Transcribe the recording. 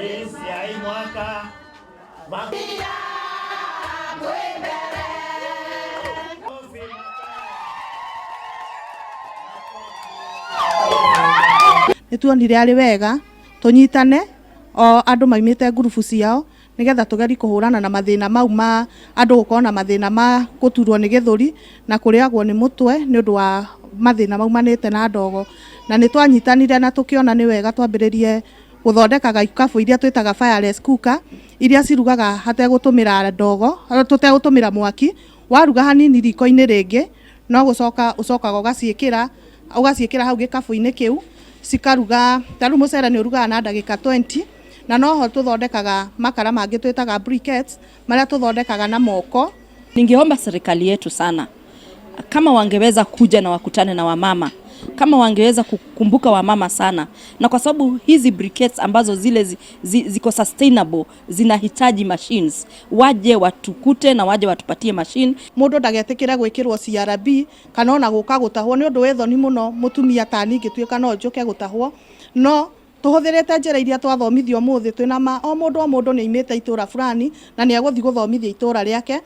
Isiai mwaka Nĩ tuonire arĩ wega tũnyitane o andũ maimĩte ngurubu ciao nĩgetha tũgerie kũhũrana na mathĩna mau ma andũ gũkorwo na mathĩna ma gũturwo nĩ gĩthũri na kũrĩagwo nĩ mũtwe nĩ ũndũ wa mathĩna maumanĩte na ndogo. Na nĩ twanyitanire na tũkĩona nĩ wega twambĩrĩrie gũthondekaga ikabu iria twĩtaga fireless cooker, iria cirugaga hategũtũmĩra ndogo, tũtegũtũmĩra mwaki. Waruga hanini riko-inĩ rĩngĩ, no gũcoka ũcokaga ũgaciĩkĩra ũgaciĩkĩra hau gĩkabũ-inĩ kĩu, cikaruga. Ta rĩu mũcere nĩ ũrugaga na ndagĩka 20. Na noho tũthondekaga makara mangĩ twĩtaga briquettes, marĩa tũthondekaga na moko. Ningeomba serikali yetu sana kama wangeweza kuja na wakutane na wamama, kama wangeweza kukumbuka wamama sana, na kwa sababu hizi briquettes ambazo zile ziko sustainable zinahitaji machines, waje watukute na waje watupatie machine. Mũndũ ndagetĩkĩre gwĩkĩrwo CRB kana ona gũka gũtahwo, nĩ ũndũ wĩ thoni mũno mũtumia ta niĩ ngĩtuĩka no njũke gũtahwo. No tũhũthĩrĩte njĩra iria twathomithio ũmũthĩ, twĩna ma o mũndũ o mũndũ nĩ aimĩte itũra fulani na nĩ egũthiĩ gũthomithia itũra rĩake.